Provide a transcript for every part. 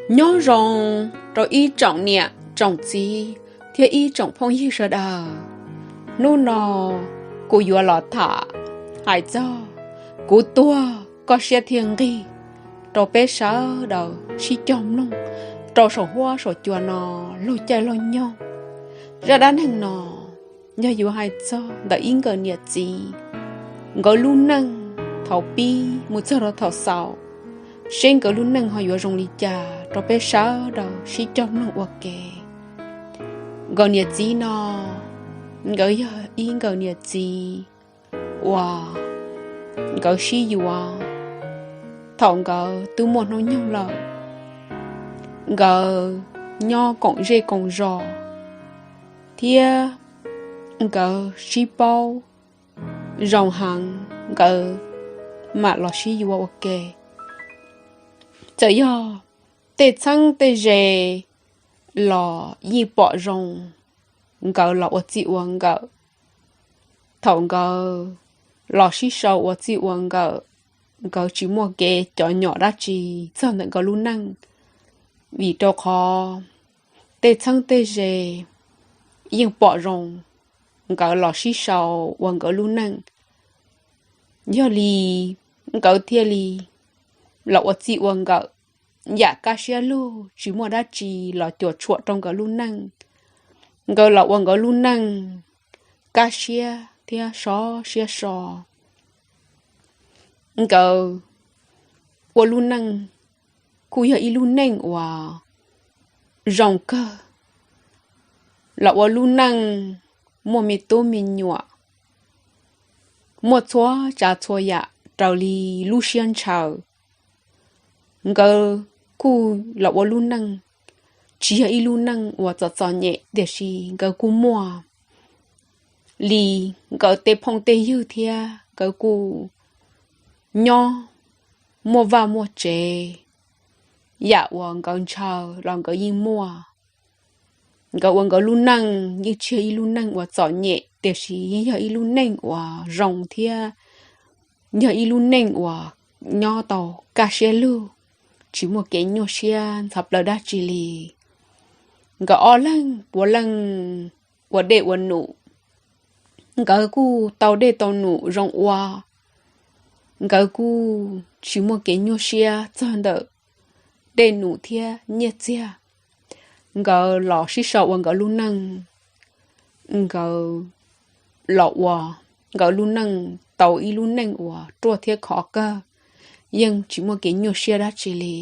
Nyob zoo rau ib tsoom niam tsoom txiv thiab ib tsoom phooj ywg sawv daws. Hnub no kuv yuav los tham hais txog kuv tuag koj siab thiaj nqig rau peb sawv daws sib cog mloog rau saum huab saum cua no laug caij laug nyoog. Zaj dab neeg no yog yuav hais txog ntawm ib nkawm niam txiv, nkawd lub neej thaum pib mus txog rau thaum xaus, seb nkawd lub neej ho yuav zoo li cas rau peb sawv daws sib cog mloog ua ke. Nkawm niam txiv no, nkawd yog ib nkawm niam txiv uas nkawd sib yuav thaum nkawd twb muaj hnub nyoog lawm. Nkawd nyob koom zej koom zos thiab nkawd sib paub zoo heev, nkawd mam los sib yuav ua ke. Txawm yog tej txheeb tej ze los yeej pom zoo nkawd los ua txij ua nkawm. Thaum nkawd los sib sau ua txij ua nkawm, nkawd tsis muaj kev cov nyom dab tsi txog ntawm nkawd lub neej, vim rau qhov tej txheeb tej ze yeej pom zoo nkawd los sib sau ua nkawd lub neej. Yog li nkawd thiaj li los ua txij ua nkawm, yam kaj siab lug tsis muaj dab tsi los cuam tshuam rau nkawd lub neej. Nkawd los ua nkawd lub neej kaj siab thiab sov siab so. Nkawd ua lub neej kuj yog ib lub neej uas zoo kawg, los ua lub neej muaj me tub me nyuam, muaj txhua tsav txhua yam raws li lub siab ntshaw. Nkawd kuj los ua lub neej tsis yog ib lub neej uas txom txom nyem, tiam sis nkawd kuj muaj li nkawd tej phooj tej ywg thiab nkawd kuj nyob muaj vaj muaj tsev, yam uas nkawd ntshaw los nkawd yeej muaj. Nkawd ua nkawd lub neej yeej tsis yog ib lub neej uas txom nyem, tiam sis yeej yog ib lub neej uas zoo thiab yog ib lub neej uas nyob tau kaj siab lug, tsis muaj kev nyuaj siab ntxhov plaws dab tsi li. Nkawd ob leeg puav leej ua dej ua num, nkawd kuj tau dej tau num zoo ua, nkawd kuj tsis muaj kev nyuaj siab txog ntawm dej num thiab nyiaj txiag. Nkawd los sib sau ua nkawd lub neej, nkawd los ua nkawd lub neej tau ib lub neej uas ruaj thiab khov kawg, yeej tsis muaj kev nyuaj siab dab tsi li.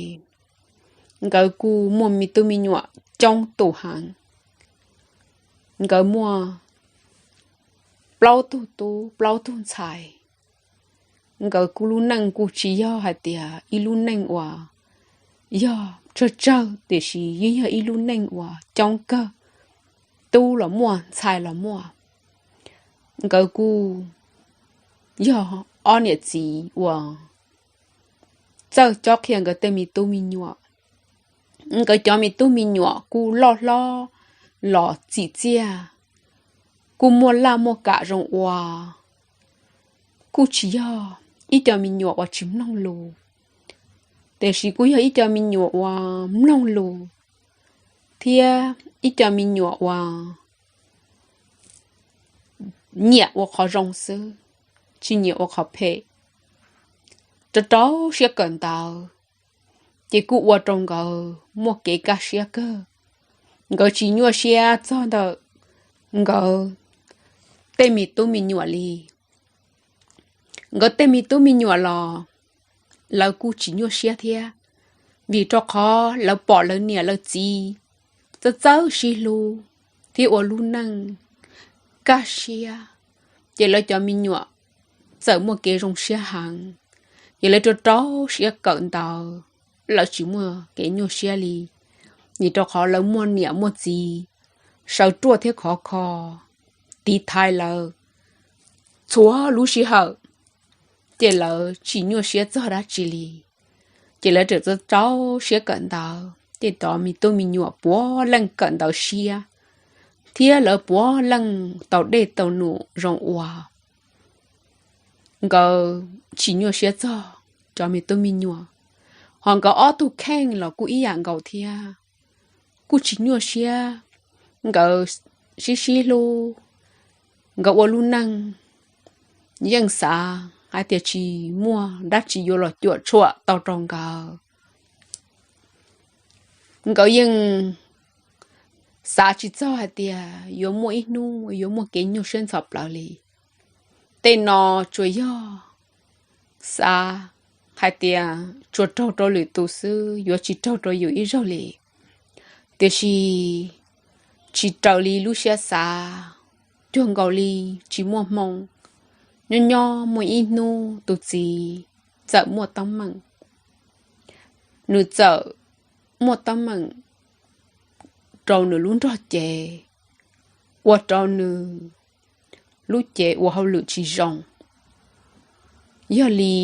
Nkawd kuj muaj me tub me nyuam coob tus heev. Nkawd muaj plaub tug tub plaub tug ntxhais. Nkawd kuj lub neej kuj tsis yog hais tias ib lub neej uas yog tsawg tsawg, tiam sis yeej yog ib lub neej uas coob kawg, tub los muaj ntxhais los muaj. Nkawd kuj yog ob niam txiv uas txawj cob qhia nkawd tej me tub me nyuam. Nkawd cov me tub me nyuam kuj loj hlob los txim txiaj, kuj muaj laj muaj kam zoo ua, kuj tsis yog ib co me nyuam uas tsis mloog lus, tiam sis kuj yog ib co me nyuam uas mloog lus thiab ib co me nyuam uas nyiam ua qhov zoo xwb, tsis nyiam ua qhov phem. Rau rau siab kawm ntawv, ces kuj ua rau nkawd muaj kev kaj siab kawg. Nkawd tsis nyuaj siab txog ntawm nkawd tej me tub me nyuam li. Nkawd tej me tub me nyuam los lawv kuj tsis nyuaj siab thiab, vim rau qhov lawv pom lawv niam lawv txiv txawj txawj sib hlub thiab ua lub neej kaj siab, ces lawv cov me nyuam txawm muaj kev zoo siab heev. Ces lawv rau rau siab kawm ntawv, lawv tsis muaj kev nyuaj siab li, vim rau qhov lawv muaj niam muaj txiv sawv ruaj thiab khov kho tiv thaiv lawv txhua lub sij hawm, ces lawv tsis nyuaj siab txog dab tsi li. Ces lawv txawm rau rau siab kawm ntawv, ces cov me tub me nyuam puav leej kawm ntawv siab, thiab lawv puav leej tau dej tau num zoo ua. Nkawd tsis nyuaj siab txog cov me tub me nyuam, Ho nkawd ob tug kheej los kuj ib yam nkaus thiab, kuj tsis nyuaj siab. Nkawd sib sib hlub, nkawd ua lub neej yeej xav hais tias tsis muaj dab tsi yuav los cuam tshuam tau rau nkawd. Nkawd yeej xav tsis txog hais tias yuav muaj ib hnub yuav muaj kev nyuaj siab ntxhov plawv li. Tej no tsuas yog xav hais tias tsuas raug rau lwm tus xwb, yuav tsis raug rau yus ib zaug li. Tiam sis tsis raws li lub siab xav, cuag nkaus li tsis muaj hmoo, nyob nyob muaj ib hnub tus txiv txawm muaj teeb meem. Nws txawm muaj teeb meem rau nws lub nrog cev, ua rau nws lub cev ua hauj lwm tsis zoo. Yog li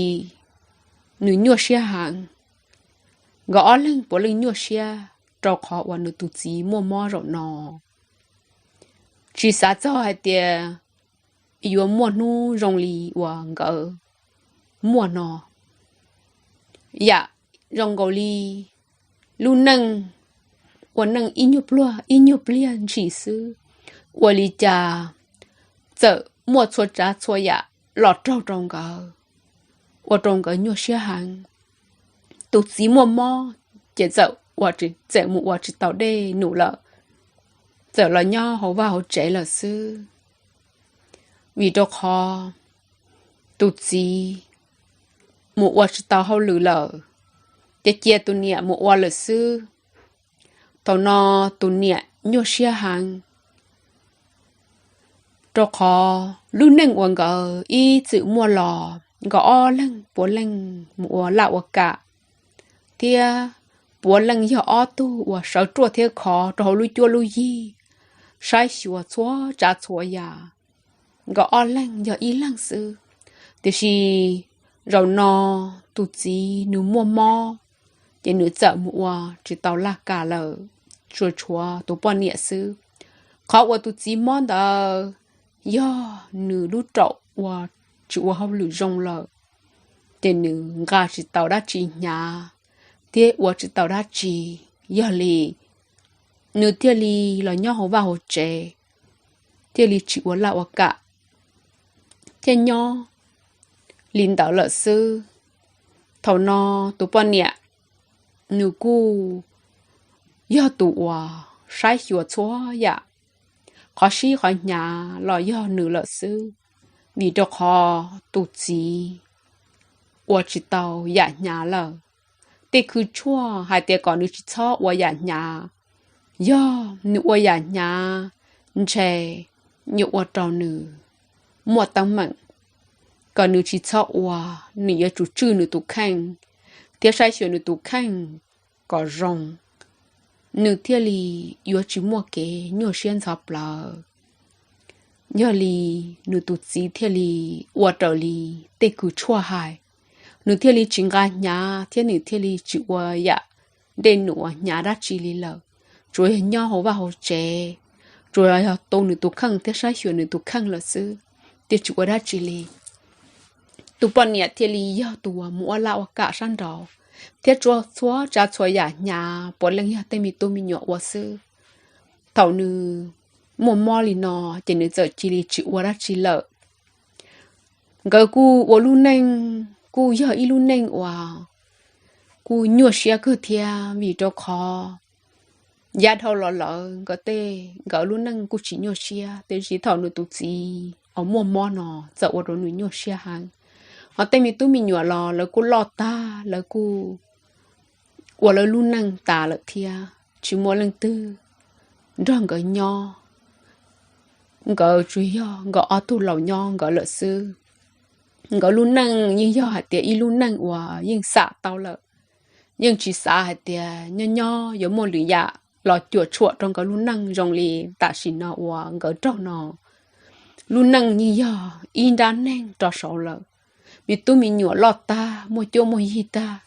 nws nyuaj siab heev. Nkawd ob leeg puav leej nyuaj siab rau qhov uas nws tus txiv muaj mob zaum no. Tsis xav txog hais tias yuav muaj hnub zoo li uas nkawd muaj no. Yam zoo nkaus li lub neej ua neej ib nyuag pluag ib nyuag pliag ntshis xwb, ua li cas txawm muaj txhua tsav txhua yam los raug rau nkawd, ua rau nkawd nyuaj siab heev. Tus txiv muaj mob ces txawm ua tsis, txawm mus ua tsis tau dej num lawm, txawm los nyob hauv vaj hauv tsev lawm xwb. Vim rau qhov tus txiv mus ua tsis tau hauj lwm lawm, ces cia tus niam mus ua lawm xwb. Thaum no tus niam nyuaj siab heev, rau qhov lub neej uas nkawd ib txwm muaj los nkawd ob leeg puav leej mus ua laj ua kam, thiab puav leej yog ob tug uas sawv ruaj thiab khov rau hauv lub cuab lub yig, saib xyuas txhua tsav txhua yam. Nkawd ob leeg yog ib leeg xwb, tiam sis zaum no tus txiv nws muaj mob, ces nws txawm mus ua tsis tau laj kam lawm, tsuas tshuav tus poj niam xwb. Qhov uas tus txiv mob ntawd yog nws lub raum ua tsis ua hauj lwm zoo lawm, ces nws nqa tsis tau dab tsi hnyav thiab ua tsis tau dab tsi. Yog li nws thiaj li los nyob hauv vaj hauv tsev, thiaj li tsis ua laj ua kam, thiaj nyob li ntawd lawm xwb. Thaum no tus poj niam nws kuj yog tus uas saib xyuas txhua yam, qhov sib qhov hnyav los yog nws lawm xwb, vim rau qhov tus txiv ua tsis tau yam hnyav lawm. Tej khw tshuaj hais tias kom nws tsis txhob ua yam hnyav, yog nws ua yam hnyav ntshe yuav ua rau nws muaj teeb meem, kom nws tsis txhob ua, nws yuav tsum tswj nws tus kheej thiab saib xyuas nws tus kheej kom zoo, nws thiaj li yuav tsis muaj kev nyuaj siab ntxhov plawv. Yog li nws tus txiv thiaj li ua raws li tej khw tshuaj hais, nws thiaj li tsis nqa hnyav thiab nws thiaj li tsis ua yam dej num hnyav dab tsi li lawm. Tsuas yog nyob hauv vaj hauv tsev, tsuas yog tu nws tus kheej thiab saib xyuas nws tus kheej lawm xwb, thiaj tsis ua dab tsi li. Tus poj niam thiaj li yog tus uas mus ua laj ua kam sab nraud, thiab tsuas txhua tsav txhua yam hnyav puav leej yog tej me tub me nyuam ua xwb. Thaum nws muaj mob li no, ces nws txawm cia li tsis ua dab tsi lawm. Nkawd kuj ua lub neej, kuj yog ib lub neej uas kuj nyuaj siab kawg thiab, vim rau qhov yav dhau los lawm nkawd tej, nkawd lub neej kuj tsis nyuaj siab, tiam sis thaum nws tus txiv uas muaj mob no txawm ua rau nws nyuaj siab heev. Ho tej me tub me nyuam los lawv kuj loj tag, lawv kuj ua lawv lub neej tas lawm thiab, tsis muaj leej twg nrog nkawd nyob. Nkawd tsuas yog nkawd ob tug laus nyob nkawd lawm xwb. Nkawd lub neej yeej yog hais tias ib lub neej uas yeej xam tau lawm, yeej tsis xav hais tias nyob nyob yuav muaj lwm yam los cuam tshuam rau nkawd lub neej zoo li tam sim no uas nkawd raug no. Lub neej yeej yog ib nrab neeg rau saud lawm, me tub me nyuam loj tag muaj cuab muaj yig tag,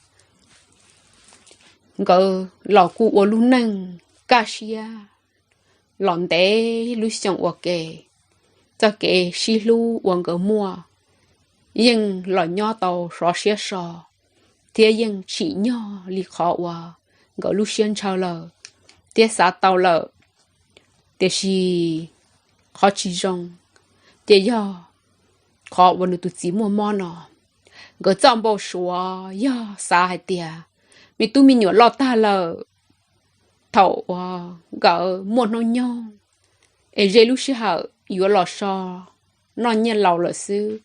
nkawd los kuj ua lub neej kaj siab los ntev lub xyoo ua ke. Txoj kev sib hlub uas nkawd muaj yeej los nyob tau sov siab so, thiab yeej tsim nyog li qhov uas nkawd lub siab ntshaw lawm thiab xav tau lawm. Tiam sis qhov tsis zoo ces yog qhov uas nws tus txiv muaj mob no. Nkawd txoj npau suav yog xav hais tias me tub me nyuam loj tag lawm, thaum uas nkawd muaj hnub nyoog es ze lub sij hawm yuav los so noj nyiaj laus lawm xwb,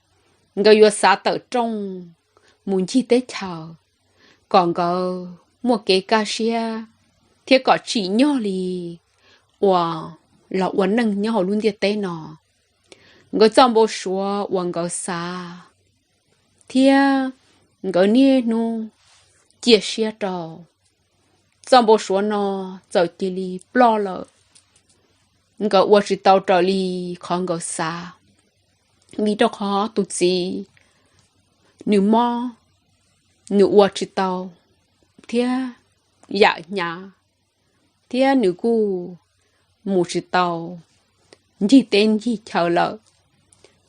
nkawd yuav xav tawm rooj mus ncig teb chaws kom nkawd muaj kev kaj siab thiab kom tsim nyog li uas los ua neej nyob hauv lub ntiaj teb no. Nkawd txoj npau suav uas nkawd xav thiab nkawd niaj hnub cia siab rau, txoj npau suav no txawm cia li ploj lawm. Nkawd ua tsis tau raws li qhov nkawd xav, vim rau qhov tus txiv nws mob, nws ua tsis tau thiab yam hnyav, thiab nws kuj mus tsis tau ncig teb ncig chaw lawm,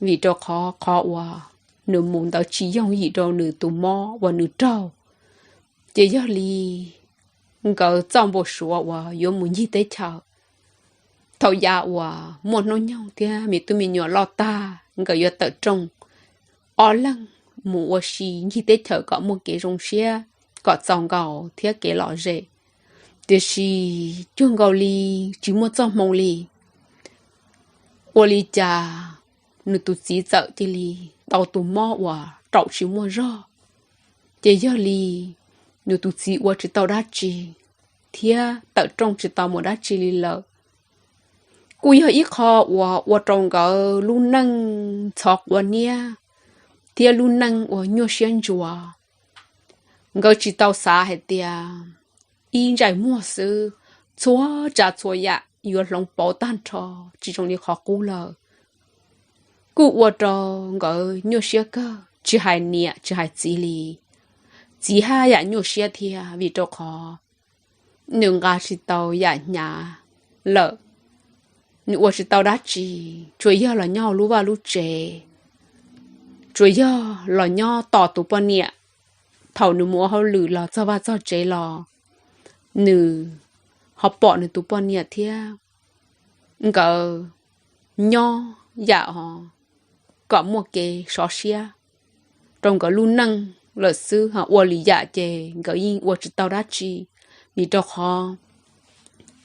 vim rau qhov qhov uas nws mus ntawd tsis yooj yim rau nws tus mob uas nws raug. Ces yog li nkawd txoj npau suav uas yuav mus ncig teb chaws, thaum yav uas muaj hnub nyoog thiab me tub me nyuam loj tag nkawd yuav tawm rooj ob leeg mus ua si ncig teb chaws kom muaj kev zoo siab, kom txaus nkaus thiab kev lom zem. Tiam sis cuag nkaus li tsis muaj txoj hmoo li, ua li cas nws tus txiv txawm cia li tau tus mob uas raum tsis muaj zog. Ces yog li nws tus txiv ua tsis tau dab tsi thiab tawm rooj tsis tau mus dab tsi li lawm. Kuj yog ib qho uas ua rau nkawd lub neej ntxhov quav niab thiab lub neej uas nyuaj siab ntsuav. Nkawd tsis tau xav hais tias ib ntsais muag xwb, txhua tsav txhua yam yuav hloov pauv tag nrho tsis zoo li qhov qub lawm. Kuj ua rau nkawd nyuaj siab kawg, tsis hais niam tsis hais txiv li. Txiv haj yam nyuaj siab thiab vim rau qhov nws nqa tsis tau yam hnyav lawm, nws ua tsis tau dab tsi, tsuas yog los nyob hauv lub vaj lub tsev, tsuas yog los nyob tos tus poj niam. Thaum nws mus ua hauj lwm los txog vaj txog tsev los nws ho pom nws tus poj niam thiab nkawd nyob yam ho kom muaj kev sov siab rau nkawd lub neej lawm xwb, ho ua lwm yam ces nkawd yeej ua tsis tau dab tsi, vim rau qhov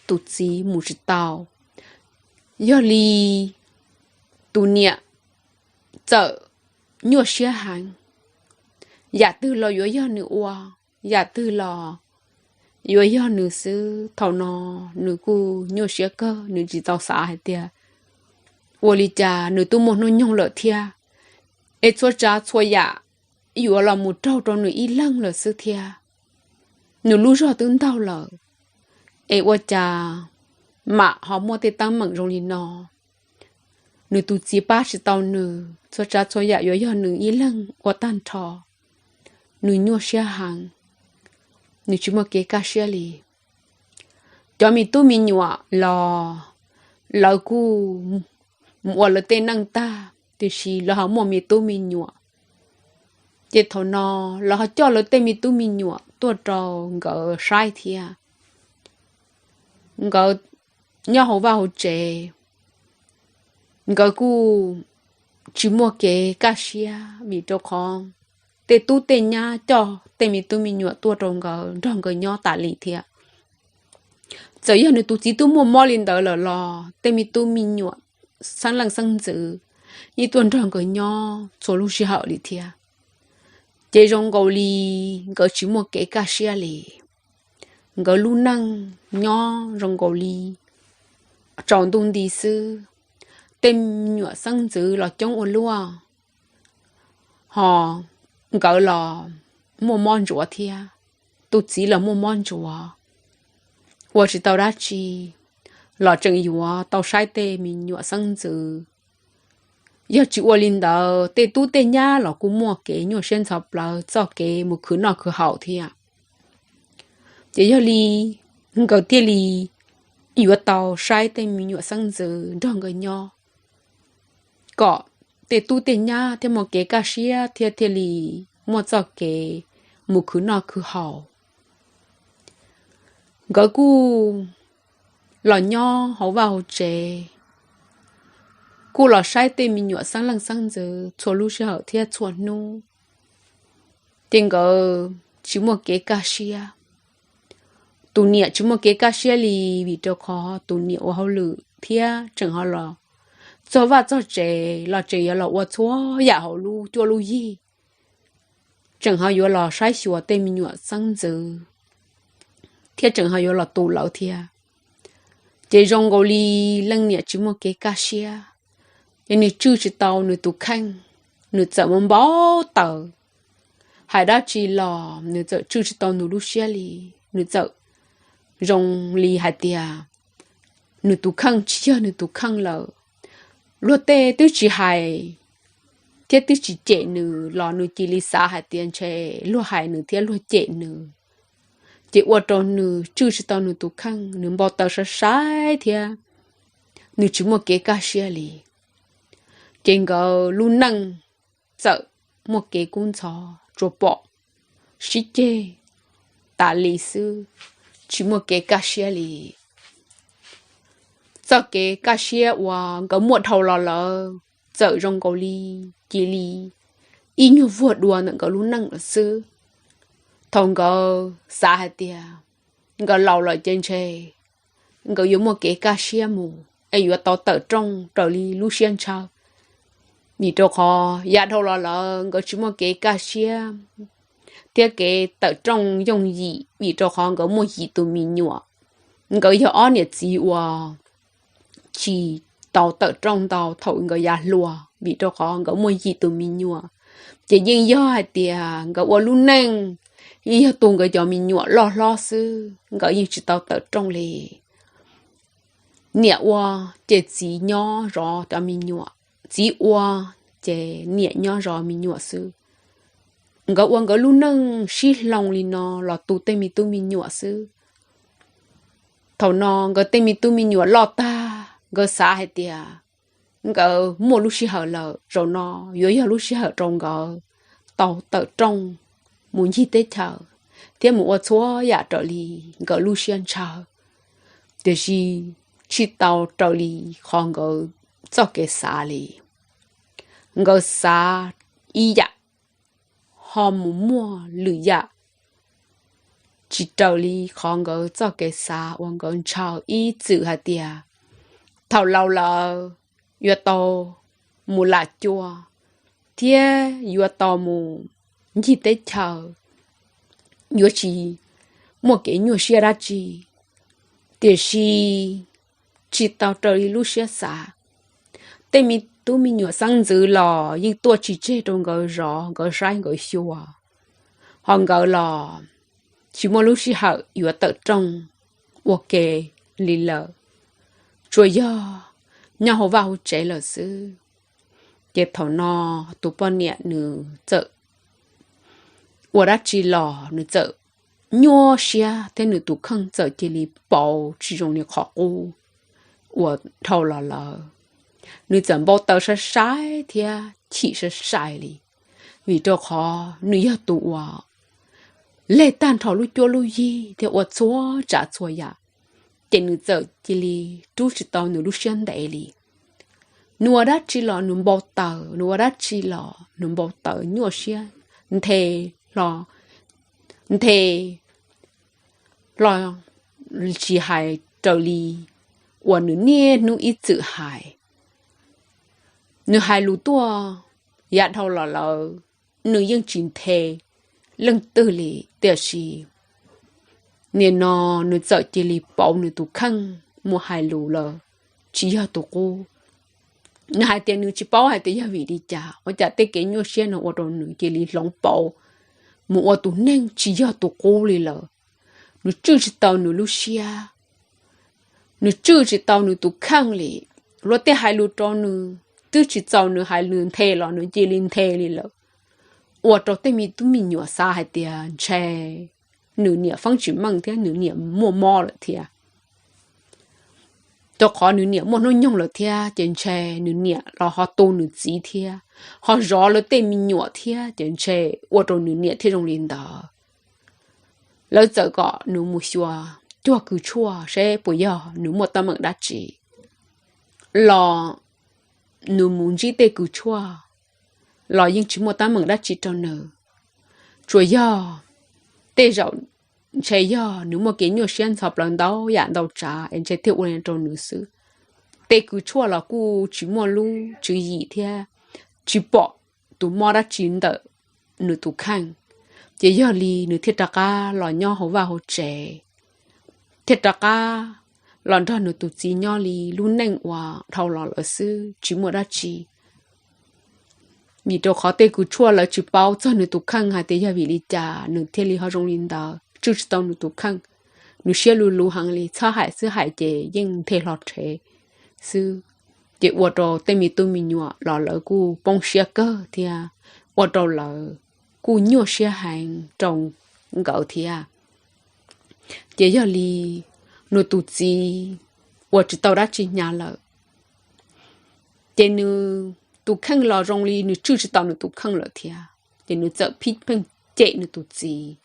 tus txiv mus tsis tau. Yog li tus niam txawm nyuaj siab heev, yam twg los yuav yog nws ua, yam twg los yuav yog nws xwb. Thaum no nws kuj nyuaj siab kawg, nws tsis tau xav hais tias ua li cas nws twb muaj hnub nyoog lawm thiab, es txhua tsav txhua yam yuav los mus raug rau nws ib leeg lawm xwb thiab. Nws lub zog twb ntaug lawm, es ua cas mam ho muaj tej teeb meem zoo li no. Nws tus txiv pab tsis tau nws, txhua tsav txhua yam yuav yog nws ib leeg ua tag nrho. Nws nyuaj siab heev, nws tsis muaj kev kaj siab li. Cov me tub me nyuam los lawv kuj mus ua lawv tej neej tag, tiam sis lawv ho muaj me tub me nyuam. Ces thaum no lawv ho coj lawv tej me tub me nyuam tuaj rau nkawd saib thiab. Nkawd nyob hauv vaj hauv tsev, nkawd kuj tsis muaj kev kaj siab vim rau qhov tej tub tej nyab coj tej me tub me nyuam tuaj rau nkawd nrog nkawd nyob tas li thiab. Txawm yog nws tus txiv twb muaj mob li ntawd lawm los tej me tub me nyuam xeeb leej xeeb ntxwv yeej tuaj nrog nkawd nyob txhua lub sij hawm li thiab. Ces zoo nkaus li nkawd tsis muaj kev kaj siab li. Nkawd lub neej nyob zoo nkaus li tsaus ntuj nti xwb. Tej me nyuam xeeb ntxwv los coob ua luaj, ho nkawd los muaj mob ntsuav thiab. Tus txiv los muaj mob ntsuav, ua tsis tau dab tsi los tseem yuav tau saib tej me nyuam xeeb ntxwv. Yog tsis ua li ntawd tej tub tej nyab los kuj muaj kev nyuaj siab ntxhov plawv txoj kev mus khwv noj khwv haus thiab. Ces yog li nkawd thiaj li yuav tau saib tej me nyuam xeeb ntxwv nrog nkawd nyob, kom tej tub tej nyab thiaj muaj kev kaj siab thiab thiaj li muaj txoj kev mus khwv noj khwv haus. Nkawd kuj los nyob hauv vaj hauv tsev, kuj los saib tej me nyuam xeeb leej xeeb ntxwv txhua lub sij hawm thiab txhua hnub. Ces nkawd tsis muaj kev kaj siab. Tus niam tsis muaj kev kaj siab li, vim rau qhov tus niam ua hauj lwm thiab tseem ho los txog vaj txog tsev los tseem yuav los ua txhua yam hauv lub cuab lub yig, tseem ho yuav los saib xyuas tej me nyuam xeeb ntxwv, thiab tseem ho yuav los tu lawv thiab. Ces zoo nkaus li leej niam tsis muaj kev kaj siab, ces nws tswj tsis tau nws tus kheej, nws txawm mus npau taws. Hais dab tsi los nws txawm tswj tsis tau nws lub siab li, nws txawm zoo li hais tias nws tus kheej tsis yog nws tus kheej lawm. Luag tej twb tsis hais thiab twb tsis cem nws los nws cia li xav hais tias ntshe luag hais nws thiab luag cem nws, ces ua rau nws tswj tsis tau nws tus kheej, nws npau taws sai sai thiab nws tsis muaj kev kaj siab li. Ces nkawd lub neej txawm muaj kev kub ntxhov tsuas pom sib ceg tas li xwb, tsis muaj kev kaj siab li. Txoj kev kaj siab uas nkawd muaj dhau los lawm txawm zoo nkaus li cia li ib nyuag vuag dua ntawm nkawd lub neej lawm xwb. Thaum nkawd xav hais tias nkawd laus lawm ces ntshe nkawd yuav muaj kev kaj siab mus es yuav tau tawm rooj raws li lub siab ntshaw, vim rau qhov yav dhau los lawm nkawd tsis muaj kev kaj siab thiab kev tawm rooj yooj yim, vim rau qhov nkawd muaj yim tus me nyuam. Nkawd yog ob niam txiv uas tsis tau tawm rooj ntau thaum nkawd yav hluas, vim rau qhov nkawd muaj yim tus me nyuam. Ces yeej yog hais tias nkawd ua lub neej yeej yog tu nkawd cov me nyuam loj hlob xwb, nkawd yeej tsis tau tawm rooj li. Niam ua ces txiv nyob zov cov me nyuam, txiv ua ces niam nyob zov me nyuam xwb. Nkawd ua nkawd lub neej sib hloov li no los tu tej me tub me nyuam xwb. Thaum no nkawd tej me tub me nyuam loj tag, nkawd xav hais tias nkawd muaj lub sij hawm lawm, zaum no yuav yog lub sij hawm rau nkawd tau tawm rooj mus ncig teb chaws thiab mus ua txhua yam raws li nkawd lub siab ntshaw. Tiam sis tsis tau raws li qhov nkawd txoj kev xav li. Nkawd xav ib yam ho mus muaj lwm yam tsis raws li qhov nkawd txoj kev xav uas nkawd ntshaw ib txwm hais tias thaum laus lawm yuav tau mus lam cua thiab yuav tau mus ncig teb chaws, yuav tsis muaj kev nyuaj siab dab tsi. Tiam sis tsis tau raws li lub siab xav. Tej me tub me nyuam xeeb ntxwv los yeej tuaj tsis tseg rau nkawd zov, nkawd saib nkawd xyuas, ho nkawd los tsis muaj lub sij hawm yuav tawm rooj ua ke li lawm, tsuas yog nyob hauv vaj hauv tsev lawm xwb. Ces thaum no tus poj niam nws txawm ua dab tsi los nws txawm nyuaj siab thiab nws tus kheej txawm cia li pauv tsis zoo li qhov qub uas dhau los lawm. Nws txawm npau taws sai sai thiab chim sai sai li, vim rau qhov nws yog tus uas leg tag nrho lub cuab lub yig thiab ua txhua tsav txhua yam, ces nws txawm cia li rub tsis tau nws lub siab ntev li. Nws ua dab tsi los nws npau taws, nws ua dab tsi los nws npau taws nyuaj siab, nthe hlo, nthe hlo, tsis hais raws li uas nws niaj hnub ib txwm hais. Nws hais lus tuaj yav dhau los lawm, nws yeej tsis nthe leej twg li, tiam sis nim no nws txawm cia li pauv nws tus kheej mus hais lus lawm, tsis yog tus qub. Nws hais tias nws tsis paub hais tias yog vim li cas ua cas tej kev nyuaj siab no ua rau nws cia li hloov pauv mus ua tus neeg tsis yog tus qub li lawm. Nws tswj tsis tau nws lub siab, nws tswj tsis tau nws tus kheej li. Luag tej hais lus rau nws twb tsis txaus nws hais, nws nthe los nws cia li nthe li lawm, ua rau tej me tub me nyuam xav hais tias ntshe nws niam feeb tsis meej thiab nws niam muaj mob lawm thiab. Rau qhov nws niam muaj hnub nyoog lawm thiab ces ntshe nws niam los ho tu nws txiv thiab, ho zov lawv tej me nyuam thiab ces ntshe ua rau nws niam thiaj zoo li ntawd. lawv txawm kom nws mus xyuas cuag kws tshuaj seb puas yog nws muaj teeb meem dab tsi los nws mus ntsib tej kws tshuaj los yeej tsis muaj teeb meem dab tsi rau nws. Tsuas yog tej zaum ntshe yog nws muaj kev nyuaj siab ntxhov plawv ntau yam ntau tsav es ntshe thiaj ua li rau nws xwb. Tej kws tshuaj los kuj tsis muaj lub tswv yim thiab tsis pom tus mob dab tsi ntawm nws tus kheej, ces yog li nws thiaj rov qab los nyob hauv vaj hauv tsev, thiaj rov qab los nrog nws tus txiv nyob li lub neej uas dhau los lawm xwb tsis muaj dab tsi. Vim rau qhov tej kws tshuaj lawv tsis paub txog nws tus kheej hais tias yog vim li cas nws thiaj li ho zoo li ntawd, tswj tsis tau nws tus kheej. Nws siab luv luv heev li, txhob hais xwb hais ces yeej nthe hlo rhe xwb. Ces ua rau tej me tub me nyuam los lawv kuj poob siab kawg thiab ua rau lawv kuj nyuaj siab heev rau nkawd thiab. Ces yog li nws tus txiv ua tsis tau dab tsi hnyav lawm, ces nws tus kheej los zoo li nws tswj tsis tau nws tus kheej lawm thiab. Ces nws txawm pheej cem nws tus txiv.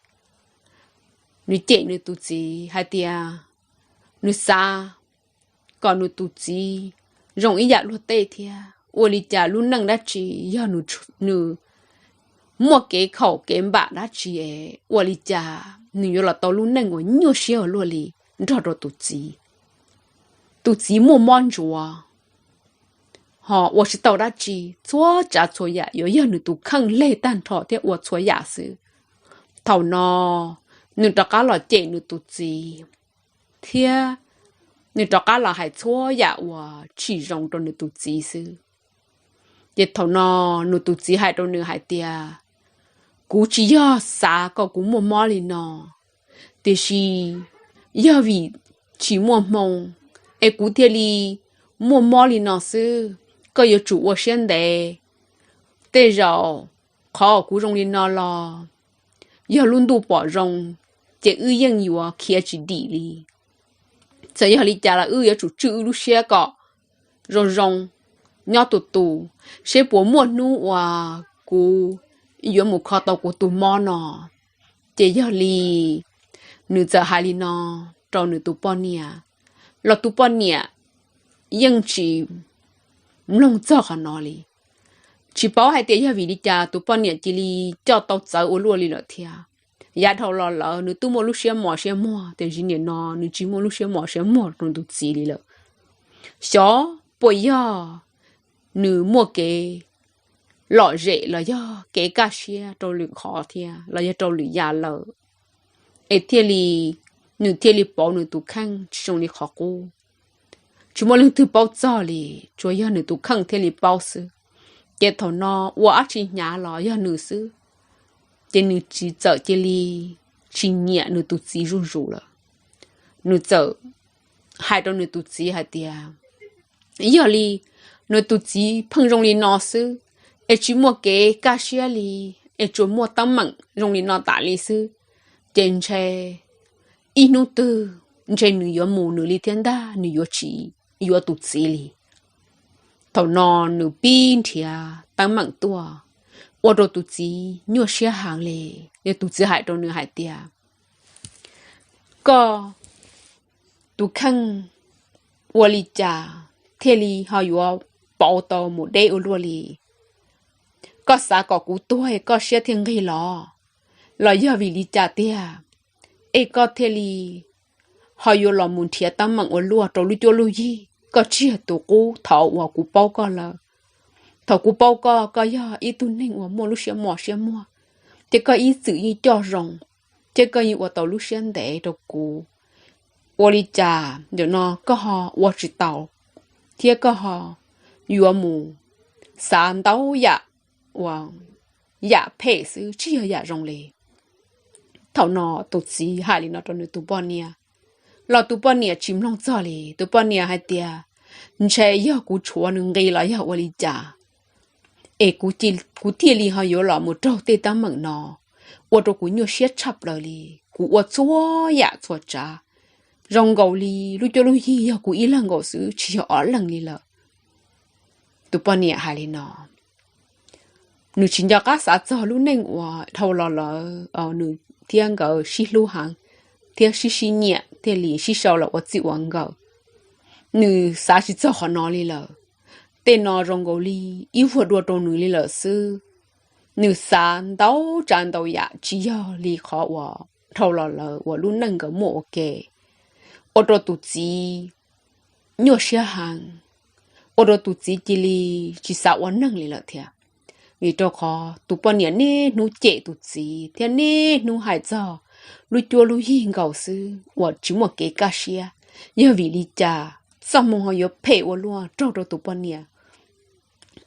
Nws cem nws tus txiv hais tias nws xav kom nws tus txiv zoo ib yam luag tej thiab, ua li cas lub neej dab tsi yog nws muaj kev khaum kev npam dab tsi es ua li cas nws yuav los tau lub neej uas nyuaj siab ua luaj li nrog rau tus txiv. Tus txiv muaj mob ntsuav ho ua tsis tau dab tsi, txhua tsav txhua yam yuav yog nws tus kheej leg tag nrho thiab ua txhua yam xwb. Thaum no nws rov qab los cem nws tus txiv thiab nws rov qab los hais txhua yam uas tsis zoo rau nws tus txiv xwb. Ces thaum no nws tus txiv hais rau nws hais tias, kuv tsis yog xav kom kuv muaj mob li no, tiam sis yog vim tsis muaj hmoo es kuv thiaj li muaj mob li no xwb. Koj yuav tsum ua siab ntev, tej zaum qhov kuv zoo li no los yog lub ntuj pom zoo, ces wb yeej yuav khiav tsis dim li. Txawm yog li cas los wb yuav tsum tswj wb lub siab kom zoo zoo, nyob tus tus, seb puas muaj hnub uas kuv yuav mus kho tau kuv tus mob no. Ces yog li nws txawm hais li no rau nws tus poj niam, los tus poj niam yeej tsis mloog txog qhov no li. Tsis paub hais tias yog vim li cas tus poj niam cia li coj tau txawv ua luaj li lawm thiab. Yav dhau los lawm nws twb muaj lub siab mos siab muag, tiam sis nim no nws tsis muaj lub siab mos siab muag rau tus txiv li lawm. Xyov puas yog nws muaj kev lom zem los yog kev kaj siab rau lwm qhov thiab los yog rau lwm yam lawm, es thiaj li nws thiaj li pauv nws tus kheej tsis zoo li qhov qub. Tsis muaj leej twg paub txog li, tsuas yog nws tus kheej thiaj li paub xwb. Ces thaum no ua dab tsi hnyav los yog nws xwb. Ces nws tsis txawm cia li tsis nyiam nws tus txiv zuj zus lawm. Nws txawm hais rau nws tus txiv hais tias, yog li nws tus txiv pheej zoo li no xwb, es tsis muaj kev kaj siab li, es tsuas muaj teeb meem zoo li no tas li xwb, ces ntshe ib hnub twg ntshe nws yuav mus nws li thiab ntag, nws yuav tsis yuav tus txiv li. Thaum no nws pib nrhiav teeb meem tuaj, ua rau tus txiv nyuaj siab heev li. Yog tus txiv hais rau nws hais tias, koj tus kheej ua li cas thiaj li ho yuav pauv tau mus deb ua luaj li? Koj xav kom kuv tuag koj siab thiaj nqig los, los yog vim li cas tiag es koj thiaj li ho yuav los mus nrhiav teeb meem ua luaj rau lub cuab lub yig? Koj tsis yog tus qub thaum uas kuv paub koj lawm. Thaum kuv paub koj, koj yog ib tug neeg uas muaj lub siab mos siab muag, thiab koj ib txwm yeej coj zoo, thiab koj yeej ua tau lub siab ntev rau kuv. Ua li cas nim no koj ho ua tsis tau, thiab koj ho yuav mus xav ntau yam uas yam phem xwb tsis yog yam zoo li? Thaum no tus txiv hais li no rau nws tus poj niam, los tus poj niam tsis mloog txog li. Tus poj niam hais tias, ntshe yog kuv tshuav nws nqi los yog ua li cas es kuv thiaj li ho yuav los mus raug tej teeb meem no, ua rau kuv nyuaj siab tshaj plaws li. Kuv ua txhua yam txhua tsav zoo nkaus li lub cuab lub yig yog kuv ib leeg nkaus xwb tsis yog ob leeg li lawm. Tus poj niam hais li no, nws tsis nco qab xav txog lub neej uas dhau los lawm, nws thiab nkawd sib hlub heev, thiab sib sib nyiam thiaj li sib sau los ua txij ua nkawm. Nws xav tsis txog qhov no li lawm. Tej no zoo nkaus li ib vuag dua rau nws li lawm xwb. Nws xav ntau tsav ntau yam tsis yog li qhov uas dhau los lawm uas lub neej nkawd muaj ua ke, ua rau tus txiv nyuaj siab heev, ua rau tus txiv cia li tsis xav ua neeg li lawm thiab. Vim rau qhov tus poj niam niaj hnub cem tus txiv thiab niaj hnub hais txog lub cuab lub yig nkaus xwb uas tsis muaj kev kaj siab. Yog vim li cas txoj hmoo ho yuav phem ua luaj raug rau tus poj niam,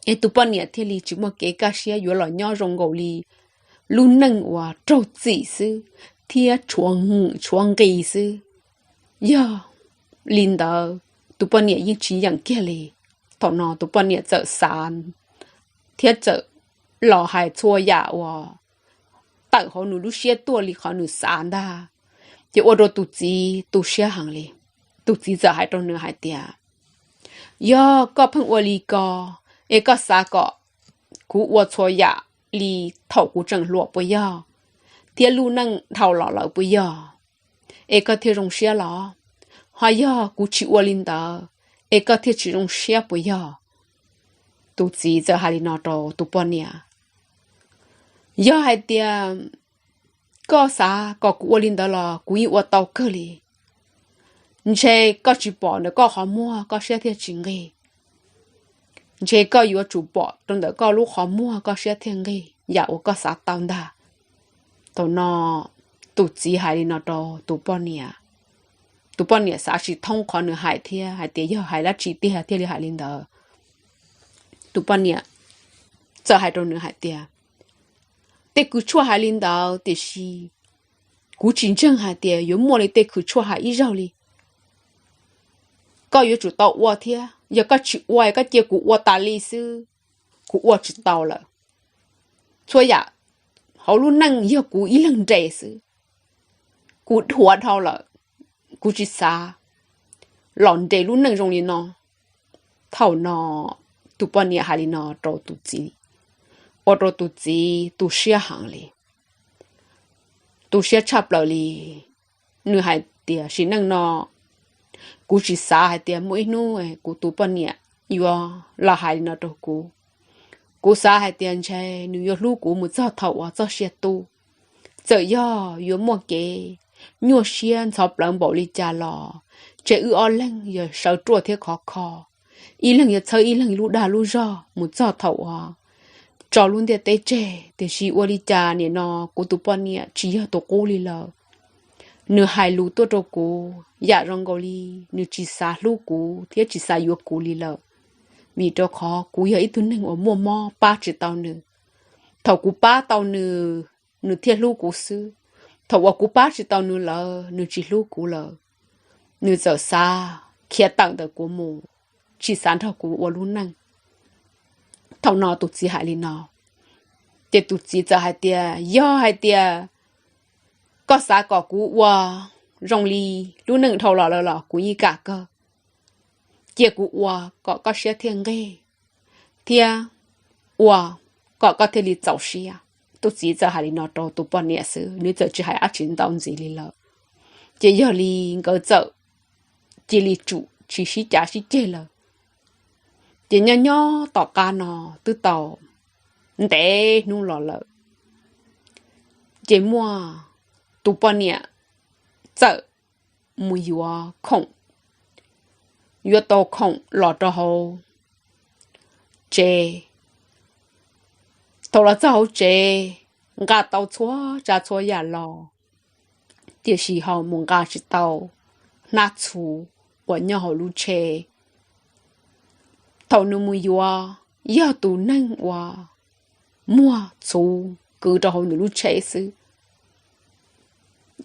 es tus poj niam thiaj li tsis muaj kev kaj siab yuav los nyob zoo nkaus li lub neej uas raug txim xwb thiab tshuav nqis xwb. Yog li ntawd, tus poj niam yeej tsis yeem kiag li. Thaum no tus poj niam txawm xav thiab txawm los hais txhua yam uas tawm hauv nws lub siab tuaj li qhov nws xav ntag. Ces ua rau tus txiv tu siab heev li. Tus txiv txawm hais rau nws hais tias, yog koj pheej ua li ko, es koj xav kom kuv ua txhua yam li thaum kuv tseem hluas puas yog, thiab lub neej dhau los lawm puas yog, es koj thiaj zoo siab los? Ho yog kuv tsis ua li ntawd, es koj thiaj tsis zoo siab puas yog? Tus txiv txawm hais li no rau tus poj niam, yog hais tias koj xav kom kuv ua li ntawd los kuv yeej ua tau kawg li. Ntshe koj tsis pom ntawm koj qhov muag koj siab thiaj tsis nqig. Ntshe koj yuav tsum pom rau ntawm koj lub qhov muag koj siab thiaj nqig yam uas koj xav tau ntag. Thaum no tus txiv hais li no rau tus poj niam. Tus poj niam xav tsis thoob qhov nws hais thiab hais tias yog hais dab tsi tiag thiaj li hais li ntawd. Tus poj niam txawm hais rau nws hais tias, tej kws tshuaj hais li ntawd tiam sis kuv tsis ntseeg hais tias yuav muaj li tej kws tshuaj hais ib zaug li. Koj yuav tsum tau ua thiab, yog koj tsis ua koj cia kuv ua tas li xwb, kuv ua tsis tau lawm. Txhua yam hauv lub neej yog kuv ib leeg nres xwb. Kuv dhuav dhau lawm, kuv tsis xav los nres lub neej zoo li no. Thaum no tus poj niam hais li no rau tus txiv, ua rau tus txiv tu siab heev li. Tu siab tshaj plaws li. Nws hais tias sim neej no kuv tsis xav hais tias muaj ib hnub kuv tus poj niam yuav los hais li no rau kuv. Kuv xav hais tias ntshe nws yuav hlub kuv mus txog thaum uas txoj sia tu. Txawm yog yuav muaj kev nyuaj siab ntxhov plawv npaum li cas los, ces wb ob leeg yuav sawv ruaj thiab khov kho, ib leeg yuav txhawb ib leeg lub dag lub zog mus txog thaum uas tso lub ntiaj teb tseg. Tiam sis ua li cas nim no kuv tus poj niam tsis yog tus qub li lawm. Nws hais lus tuaj rau kuv yam zoo nkaus li nws tsis xav hlub kuv thiab tsis xav yuav kuv li lawm. Vim rau qhov kuv yog ib tug neeg uas muaj mob pab tsis tau nws. Thaum kuv pab tau nws, nws thiaj hlub kuv xwb. Thaum uas kuv pab tsis tau nws lawm, nws tsis hlub kuv lawm. Nws txawm xav khiav tawm ntawm kuv mus, tsis xav nrog kuv ua lub neej. Thaum no tus txiv hais li no, ces tus txiv txawm hais tias, yog hais tias koj xav kom kuv ua zoo li lub neej dhau los lawm los kuv yeej kam kawg. Cia kuv ua kom koj siab thiaj nqig, thiab ua kom koj thiaj li txaus siab. Tus txiv txawm hais li no rau tus poj niam xwb, nws txawm tsis hais dab tsi ntau ntxiv li lawm. Ces yog li nkawd txawm cia li tsum tsis sib cav sib ceg lawm. Ces nyob nyob tom qab no twb tau ntev hnub los lawm, ces muaj tus poj niam txawm mus yuav khoom, yuav tau khoom los rau hauv tsev. Thaum los txog hauv tsev, nqa tau txhua tsav txhua yam los, tiam sis ho mus nqa tsis tau hnab txhuv uas nyob hauv lub tsheb. Thaum nws mus yuav, yog tus neeg uas muag txhuv kwv rau hauv nws lub tsheb xwb.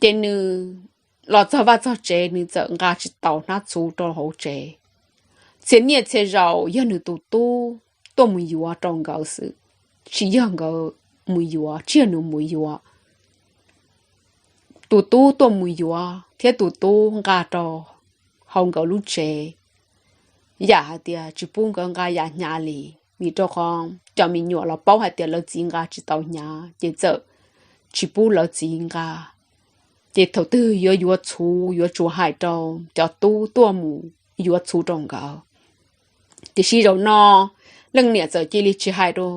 Ces nws los txog vaj txog tsev, nws txawm nqa tsis tau hnab txhuv rau hauv tsev. Txhia niaj txhia zaus yog nws tus tub tuaj mus yuav rau nkawd xwb, tsis yog nkawd mus yuav, tsis yog nws mus yuav. Tus tub tuaj mus yuav thiab tus tub nqa rau hauv nkawd lub tsev, yam hais tias tsis pub nkawd nqa yam hnyav li, vim rau qhov cov me nyuam los paub hais tias lawv txiv nqa tsis tau hnyav, ces txawm tsis pub lawv txiv nqa. Ces thaum twg yuav yuav txhuv yuav tsuas hais rau cov tub tuaj mus yuav txhuv rau nkawd. Tiam sis zaum no leej niam txawm cia li tsis hais rau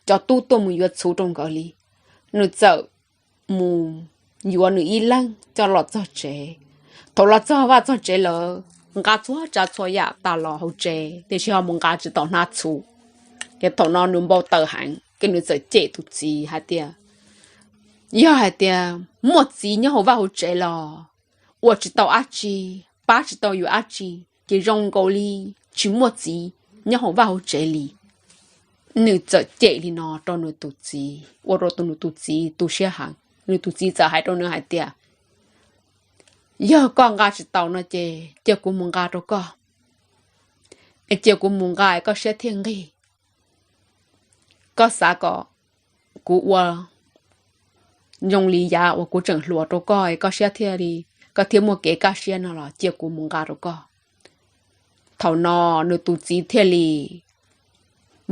cov tub tuaj mus yuav txhuv rau nkawd li, nws txawm mus yuav nws ib leeg coj los txog tsev. Thaum los txog vaj txog tsev lawm, nqa txhua tsav txhua yam tas los hauv tsev, tiam sis ho mus nqa tsis tau hnab txhuv. Ces thaum no nws npau taws heev, ces nws txawm cem tus txiv hais tias, yog hais tias muaj txiv nyob hauv vaj hauv tsev los ua tsis tau dab tsi, pab tsis tau yus dab tsi, ces zoo nkaus li tsis muaj txiv nyob hauv vaj hauv tsev li. Nws txawm cem li no rau nws tus txiv, ua rau tus nws tus txiv tu siab heev. Nws tus txiv txawm hais rau nws hais tias, yog koj nqa tsis tau no ces cia kuv mus nqa rau koj, es cia kuv mus nqa es koj siab thiaj nqig. Koj xav kom kuv ua zoo li yav uas kuv tseem hluas rau koj es koj siab thiaj li, koj thiaj muaj kev kaj siab no los cia kuv mus nqa rau koj. Thaum no nws tus txiv thiaj li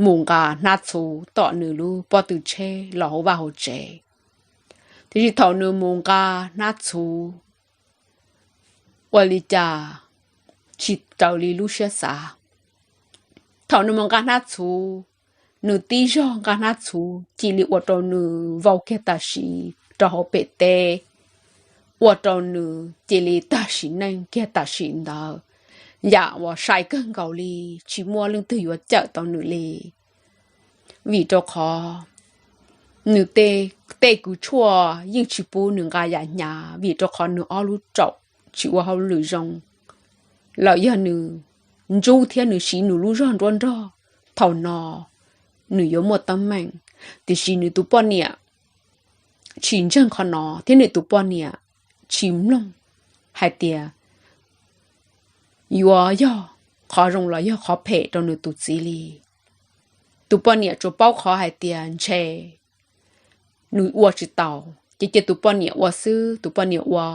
mus nqa hnab txhuv tom nws lub pob tw tsheb los hauv vaj hauv tsev. Tiam sis thaum nws mus nqa hnab txhuv, ua li cas tsis raws li lub siab xav. Thaum nws mus nqa hnab txhuv, nws tib zog nqa hnab txhuv cia li ua rau nws vau kiag tam sim rau hauv pem teb, ua rau nws cia li tag sim neej kiag tam sim ntawd. Yam uas sai kawg nkaus li, tsis muaj leej twg yuav cawm tau nws li. Vim rau qhov nws tej kws tshuaj yeej tsis pub nws nqa yam hnyav, vim rau qhov nws ob lub tsaum tsis ua hauj lwm zoo. Lawm yog nws ntsub thiab nws siv nws lub zog nruab nrog, thaum no nws yuav muaj teeb meem. Tiam sis nws tus poj niam tsis ntseeg qhov no thiab nws tus poj niam tsis mloog hais tias yuav yog qhov zoo los yog qhov phem rau nws tus txiv li. Tus poj niam tsuas paub qhov hais tias ntshe nws ua tsis tau, ces cia tus poj niam ua xwb. Tus poj niam ua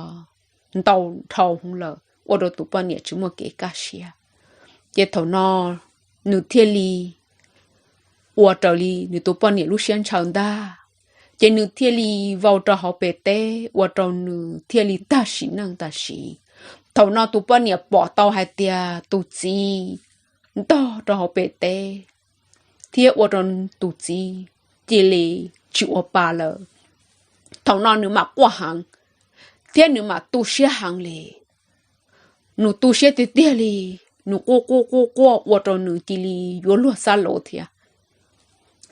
ntau dhau lawm ua rau tus poj niam tsis muaj kev kaj siab. Ces thaum no nws thiaj li ua raws li nws tus poj niam lub siab ntshaw ntag. Ces nws thiaj li vau rau hauv pem teb ua rau nws thiaj li tag sim neej tam sim. Thaum no tus poj niam pom tau hais tias tus txiv ntog rau hauv pem teb thiab ua rau tus txiv cia li tsis ua pa lawm. Thaum no nws mam quaj heev thiab nws mam tu siab heev li. Nws tu siab tiag tiag li, nws quaj quaj quaj quaj ua rau nws cia li yuav luag xab luv thiab.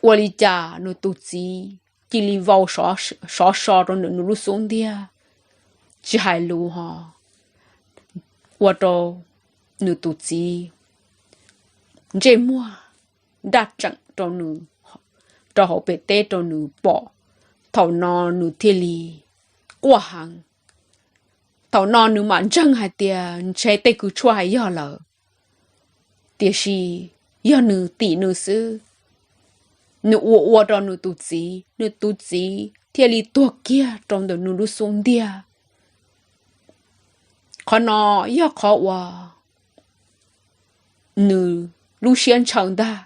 Ua li cas nws tus txiv cia li vau sov so rau ntawm nws lub xub ntiag, tsis hais lus ho ua rau nws tus txiv ntsej muag daj tseem rau nws, rau hauv pem teb rau nws pom. Thaum no nws thiaj li quaj heev. Thaum no nws mam ntseeg hais tias ntshe tej kws tshuaj hais yog lawm, tiam sis yog nws tim nws xwb. Nws ua ua rau nws tus txiv, nws tus txiv thiaj li tuag kiag rau ntawm nws lub xub ntiag. Qhov no yog qhov uas nws lub siab ntshaw ntag.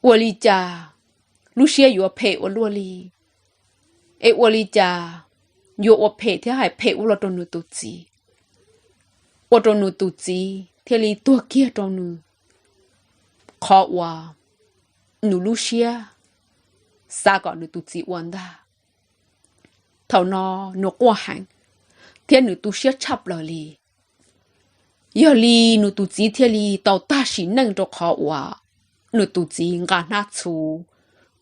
Ua li cas lub siab yuav phem ua luaj li, es ua li cas yuav ua phem thiab hais phem ua luaj rau nws tus txiv, ua rau nws tus txiv thiaj li tuag kiag rau nws qhov uas nws lub siab xav kom nws tus txiv ua ntag. Thaum no nws quaj heev thiab nws tu siab tshaj plaws li. Yog li nws tus txiv thiaj li tau tag sim neej rau qhov uas nws tus txiv nqa hnab txhuv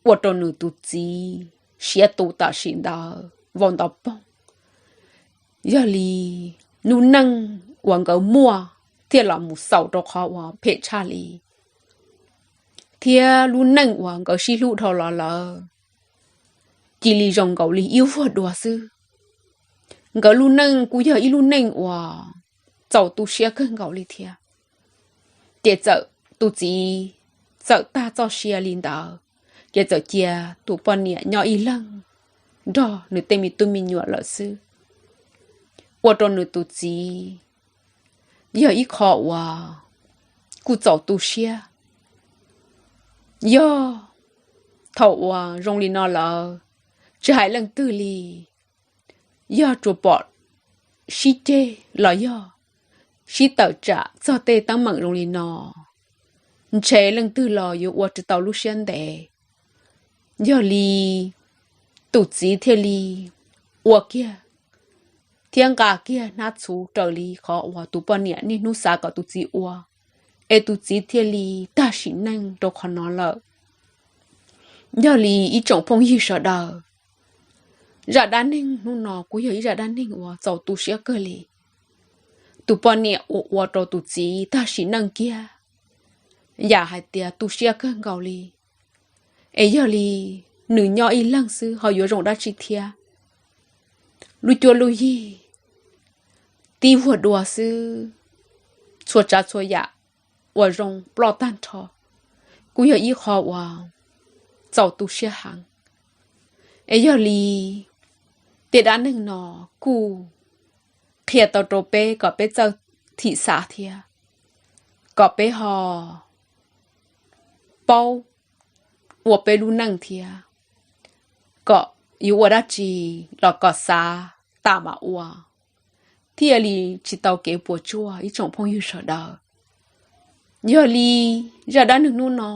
ua rau nws tus txiv siav tu tam sim ntawd vau ntau poog. Yog li lub neej uas nkawd muaj thiaj los mus xaus rau qhov uas phem tshaj li, thiab lub neej uas nkawd sib hlub dhau los lawm cia li zoo nkaus li ib vuag dua xwb. Nkawd lub neej kuj yog ib lub neej uas txaus tu siab kawg nkaus li thiab. Ces txawm tus txiv txawm tag txoj sia li ntawd, ces txawm cia tus poj niam nyob ib leeg nrog nws tej me tub me nyuam lawm xwb. Ua rau nws tus txiv yog ib qho uas kuj txaus tu siab. Yog thaum uas zoo li no lawm, tsis hais leej twg li, yog tsuas pom sib ceg los yog sib tawm tsam txog tej teeb meem zoo li no, ntshe leej twg los yuav ua tsis tau lub siab ntev. Yog li tus txiv thiaj li ua kiag thiab nqa kiag hnab txhuv raws li qhov uas tus poj niam niaj hnub xav kom tus txiv ua, es tus txiv thiaj li tag sim neej rau qhov no lawm. Yog li ib tsoom phooj ywg sawv daws, zaj dab neeg hnub no kuj yog ib zaj dab neeg uas txaus tu siab kawg li. Tus poj niam uas ua rau tus txiv tag sim neej kiag, yam hais tias tu siab kawg nkaus li. Es yog li nws nyob ib leeg xwb ho yuav zoo dab tsi thiab? Lub cuab lub yig tib vuag dua xwb, txhua tsav txhua yam uas zoo ploj tag nrho, kuj yog ib qho uas txaus tu siab heev. Es yog li tej dab neeg no kuj qhia tau rau peb kom peb txawj thim xav thiab kom peb ho paub ua peb lub neej thiab kom yuav ua dab tsi los kom xav tas mam ua, thiaj li tsis tau kev puas tsuaj ib tsoom phooj ywg sawv daws. Yog li zaj dab neeg hnub no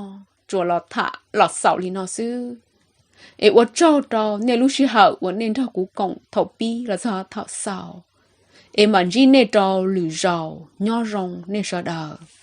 tsuas los tham los xaus li no xwb. Es ua tsaug rau nej lub sij hawm uas nej nrog kuv koom thaum pib los txog thaum xaus. Es mam ntsib nej rau lwm zaus, nyob zoo nej sawv daws.